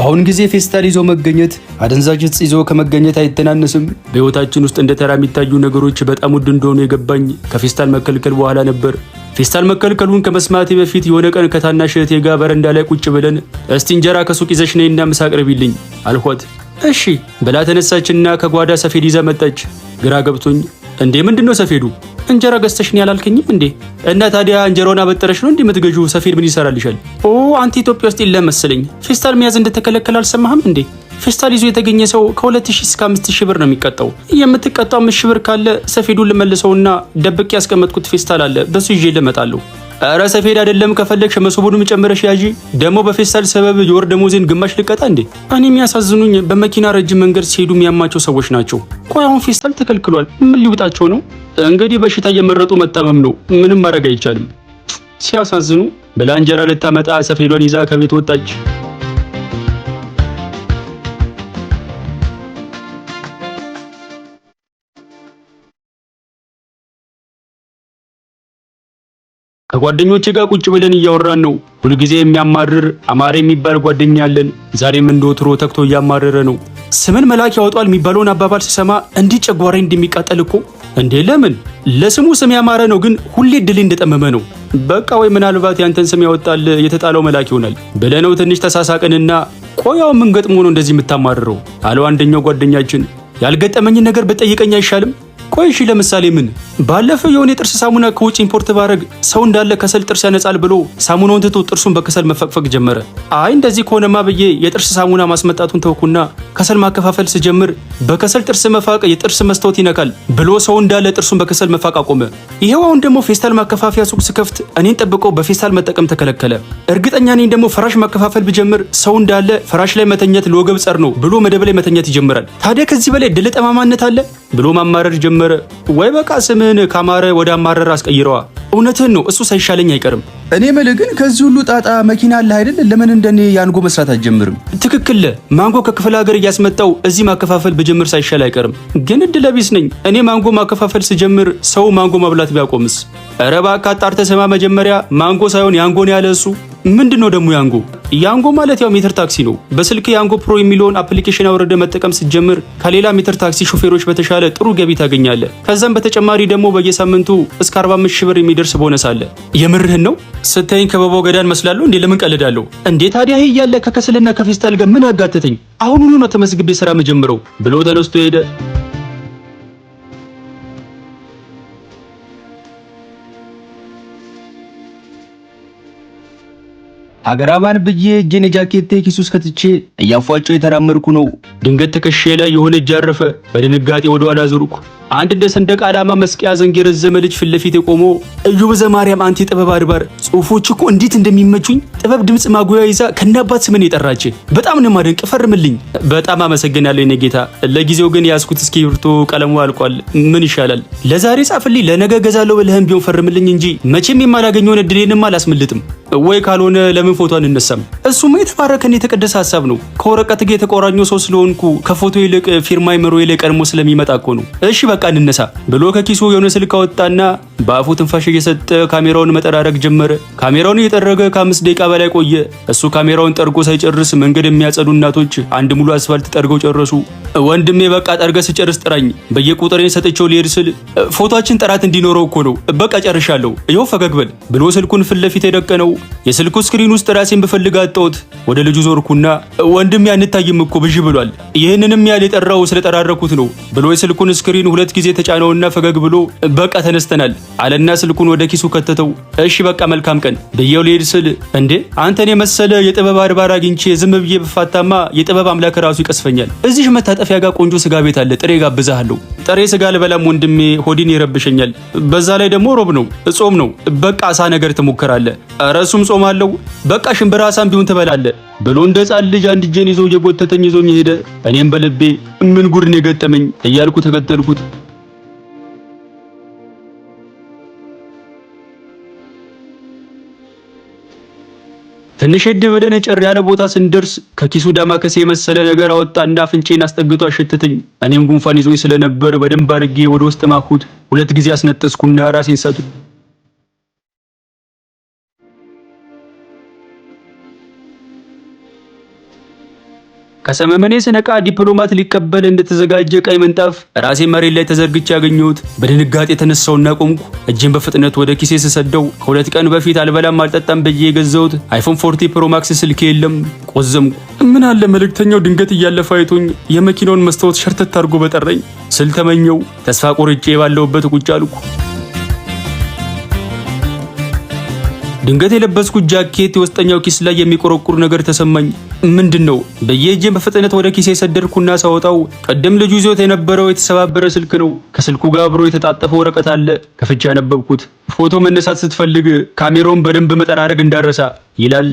በአሁን ጊዜ ፌስታል ይዞ መገኘት አደንዛዥ እጽ ይዞ ከመገኘት አይተናነስም። በሕይወታችን ውስጥ እንደ ተራ የሚታዩ ነገሮች በጣም ውድ እንደሆኑ የገባኝ ከፌስታል መከልከል በኋላ ነበር። ፌስታል መከልከሉን ከመስማቴ በፊት የሆነ ቀን ከታናሽ እህቴ ጋር በረንዳ ላይ ቁጭ ብለን እስቲ እንጀራ ከሱቅ ይዘሽ ነይና ምሳ አቅርቢልኝ አልኳት። እሺ ብላ ተነሳችና ከጓዳ ሰፌድ ይዛ መጣች። ግራ ገብቶኝ እንዴ ምንድን ነው ሰፌዱ? እንጀራ ገዝተሽ ነው ያላልከኝም እንዴ? እና ታዲያ እንጀራውን አበጠረሽ ነው እንዴ የምትገዢው? ሰፌድ ምን ይሰራልሻል? ኦ አንተ ኢትዮጵያ ውስጥ የለም መሰለኝ። ፌስታል መያዝ እንደተከለከለ አልሰማህም እንዴ? ፌስታል ይዞ የተገኘ ሰው ከ2000 እስከ 5000 ብር ነው የሚቀጣው። የምትቀጣው 5000 ብር ካለ ሰፌዱን ልመልሰውና ደብቄ ያስቀመጥኩት ፌስታል አለ፣ በሱ ይዤ ልመጣለሁ። ኧረ ሰፌድ አይደለም፣ ከፈለግሽ መሶቡንም ጨምረሽ ያዢ። ደግሞ በፌስታል ሰበብ የወር ደሞዜን ግማሽ ልቀጣ እንዴ? እኔ የሚያሳዝኑኝ በመኪና ረጅም መንገድ ሲሄዱ የሚያማቸው ሰዎች ናቸው። ቆይ አሁን ፌስታል ተከልክሏል፣ ምን ሊውጣቸው ነው? እንግዲህ በሽታ እየመረጡ መታመም ነው። ምንም ማድረግ አይቻልም። ሲያሳዝኑ ብላ እንጀራ ልታመጣ ሰፌዷን ይዛ ከቤት ወጣች። ከጓደኞቼ ጋር ቁጭ ብለን እያወራን ነው። ሁልጊዜ የሚያማርር አማረ የሚባል ጓደኛ አለን። ዛሬም እንደወትሮ ተግቶ እያማረረ ነው። ስምን መልአክ ያወጣል የሚባለውን አባባል ስሰማ እንዲህ ጨጓራዬ እንደሚቃጠል እኮ። እንዴ ለምን? ለስሙ ስም ያማረ ነው፣ ግን ሁሌ ድሌ እንደጠመመ ነው። በቃ ወይ ምናልባት ያንተን ስም ያወጣል የተጣለው መልአክ ይሆናል ብለነው ትንሽ ተሳሳቅንና ቆያው ምን ገጥሞ ነው እንደዚህ የምታማርረው አለው አንደኛው ጓደኛችን። ያልገጠመኝን ነገር ብጠይቀኝ አይሻልም? ቆይ እሺ ለምሳሌ ምን? ባለፈው የሆነ የጥርስ ሳሙና ከውጭ import ባረግ ሰው እንዳለ ከሰል ጥርስ ያነጻል ብሎ ሳሙናውን ትቶ ጥርሱን በከሰል መፈቅፈቅ ጀመረ። አይ እንደዚህ ከሆነማ ብዬ የጥርስ ሳሙና ማስመጣቱን ተውኩና ከሰል ማከፋፈል ስጀምር በከሰል ጥርስ መፋቅ የጥርስ መስታወት ይነካል ብሎ ሰው እንዳለ ጥርሱን በከሰል መፋቅ አቆመ። ይሄው አሁን ደግሞ ፌስታል ማከፋፈያ ሱቅ ስከፍት እኔን ጠብቀው በፌስታል መጠቀም ተከለከለ። እርግጠኛ ነኝ ደግሞ ፍራሽ ማከፋፈል ብጀምር ሰው እንዳለ ፍራሽ ላይ መተኛት ለወገብ ጸር ነው ብሎ መደብ ላይ መተኛት ይጀምራል። ታዲያ ከዚህ በላይ ድል ጠማማነት አለ ብሎ ማማረር ጀመረ። ወይ በቃ ስምህን ካማረ ወደ አማረር አስቀይረዋ። እውነትህን ነው፣ እሱ ሳይሻለኝ አይቀርም። እኔ ምልህ ግን ከዚህ ሁሉ ጣጣ መኪና አለህ አይደል? ለምን እንደኔ ያንጎ መስራት አትጀምርም? ትክክል። ማንጎ ከክፍለ ሀገር እያስመጣው እዚህ ማከፋፈል ብጀምር ሳይሻል አይቀርም። ግን እድለ ቢስ ነኝ እኔ። ማንጎ ማከፋፈል ስጀምር ሰው ማንጎ መብላት ቢያቆምስ? ኧረ እባክህ አጣርተህ ስማ መጀመሪያ። ማንጎ ሳይሆን ያንጎን ያለ እሱ። ምንድን ነው ደግሞ ያንጎ? ያንጎ ማለት ያው ሜትር ታክሲ ነው። በስልክ ያንጎ ፕሮ የሚለውን application አውርደህ መጠቀም ስትጀምር ከሌላ ሜትር ታክሲ ሾፌሮች በተሻለ ጥሩ ገቢ ታገኛለህ። ከዛም በተጨማሪ ደግሞ በየሳምንቱ እስከ 45 ሺህ ብር የሚደርስ ቦነስ አለ። የምርህን ነው? ስታይኝ ከበባው ገዳን መስላለሁ እንዴ? ለምን ቀልዳለሁ እንዴ? ታዲያ ይሄ እያለ ከከሰልና ከፌስታል ጋር ምን አጋተተኝ? አሁኑኑ ነው ተመዝግቤ ስራ መጀመረው ብሎ ተነስቶ ሄደ። ሀገራባን ብዬ እጄን የጃኬቴ ኪስ ውስጥ ከትቼ እያፏጨው የተራመድኩ ነው። ድንገት ትከሻዬ ላይ የሆነ እጅ አረፈ። በድንጋጤ ወደ ኋላ ዞርኩ። አንድ እንደ ሰንደቅ ዓላማ መስቂያ ዘንግ የረዘመ ልጅ ፊት ለፊት ቆሞ እዮብ ዘማርያም፣ አንተ የጥበብ አድባር፣ ጽሁፎች እኮ እንዴት እንደሚመቹኝ! ጥበብ ድምፅ ማጉያ ይዛ ከነአባት ስምን የጠራች በጣም ነው የማደንቅ፣ ፈርምልኝ። በጣም አመሰግናለሁ የኔ ጌታ። ለጊዜው ግን ያዝኩት እስክሪብቶ ቀለሙ አልቋል። ምን ይሻላል? ለዛሬ ጻፍልኝ፣ ለነገ ገዛለሁ ብለህም ቢሆን ፈርምልኝ እንጂ መቼም የማላገኘውን እድሌንም አላስመልጥም። ወይ ካልሆነ ለምን ፎቶ አንነሳም? እሱማ የተባረከን የተቀደሰ ሀሳብ ነው። ከወረቀት ጋር የተቆራኘው ሰው ስለሆንኩ ከፎቶ ይልቅ ፊርማ አይምሮዬ ላይ ቀድሞ ስለሚመጣ እኮ ነው። እሺ በቃ እንነሳ ብሎ ከኪሱ የሆነ ስልክ አወጣና በአፉ ትንፋሽ እየሰጠ ካሜራውን መጠራረግ ጀመረ። ካሜራውን እየጠረገ ከ5 ደቂቃ በላይ ቆየ። እሱ ካሜራውን ጠርጎ ሳይጨርስ መንገድ የሚያጸዱ እናቶች አንድ ሙሉ አስፋልት ጠርገው ጨረሱ። ወንድሜ በቃ ጠርገህ ስጨርስ ጥራኝ። በየቁጥሬን ሰጥቼው ሊሄድ ስል ፎቶአችን ጥራት እንዲኖረው እኮ ነው። በቃ ጨርሻለሁ፣ ይኸው ፈገግ በል ብሎ ስልኩን ፊት ለፊት የደቀነው። የስልኩ screen ውስጥ ራሴን ብፈልግ አጣሁት። ወደ ልጁ ዞርኩና ወንድሜ አንታይም እኮ ብዥ ብሏል። ይህንንም ያህል የጠራው ስለጠራረኩት ነው ብሎ የስልኩን screen ሁለት ጊዜ ተጫነውና ፈገግ ብሎ በቃ ተነስተናል አለና ስልኩን ወደ ኪሱ ከተተው። እሺ በቃ መልካም ቀን ብዬው ልሄድ ስል እንዴ አንተን የመሰለ የጥበብ አድባር አግኝቼ ዝም ብዬ ብፋታማ የጥበብ አምላክ ራሱ ይቀስፈኛል። እዚህ መታጠፊያ ጋር ቆንጆ ስጋ ቤት አለ፣ ጥሬ ጋብዛለሁ። ጥሬ ስጋ አልበላም ወንድሜ፣ ሆዴን ይረብሸኛል። በዛ ላይ ደግሞ ሮብ ነው፣ ጾም ነው። በቃ አሳ ነገር ትሞክራለህ። ኧረ እሱም ጾም አለው። በቃ ሽምብራ አሳም ቢሆን ትበላለህ ብሎ እንደ ሕፃን ልጅ አንድ እጄን ይዞ እየጎተተኝ ይዞኝ ሄደ። እኔም በልቤ ምን ጉድ ነው የገጠመኝ እያልኩ ተከተልኩት። ትንሽ ሄድ ብለን ጭር ያለ ቦታ ስንደርስ ከኪሱ ዳማከሴ የመሰለ ነገር አወጣና አፍንጫዬን አስጠግቶ አሸተተኝ። እኔም ጉንፋን ይዞኝ ስለነበር በደንብ አድርጌ ወደ ውስጥ ማኩት። ሁለት ጊዜ አስነጠስኩና ራሴን ሳትኩ። ከሰመመኔ ስነቃ ዲፕሎማት ሊቀበል እንደተዘጋጀ ቀይ ምንጣፍ ራሴ መሬት ላይ ተዘርግቼ ያገኘሁት። በድንጋጤ የተነሳውና ቆምኩ። እጄን በፍጥነት ወደ ኪሴ ስሰደው ከ2 ቀን በፊት አልበላም አልጠጣም ብዬ የገዛሁት iPhone 14 Pro Max ስልኬ የለም። ቆዘምኩ። ምን አለ መልእክተኛው ድንገት እያለፈ አይቶኝ የመኪናውን መስታወት ሸርተት አድርጎ በጠራኝ ስል ተመኘው። ተስፋ ቆርጬ ባለሁበት ቁጭ አልኩ። ድንገት የለበስኩት ጃኬት የውስጠኛው ኪስ ላይ የሚቆረቁር ነገር ተሰማኝ። ምንድን ነው ብዬ እጄን በፍጥነት ወደ ኪሴ ሰደድኩና ሳወጣው ቅድም ልጁ ይዞት የነበረው የተሰባበረ ስልክ ነው። ከስልኩ ጋር አብሮ የተጣጠፈ ወረቀት አለ። ከፍቼ ያነበብኩት "ፎቶ መነሳት ስትፈልግ ካሜራውን በደንብ መጠራረግ እንዳትረሳ" ይላል።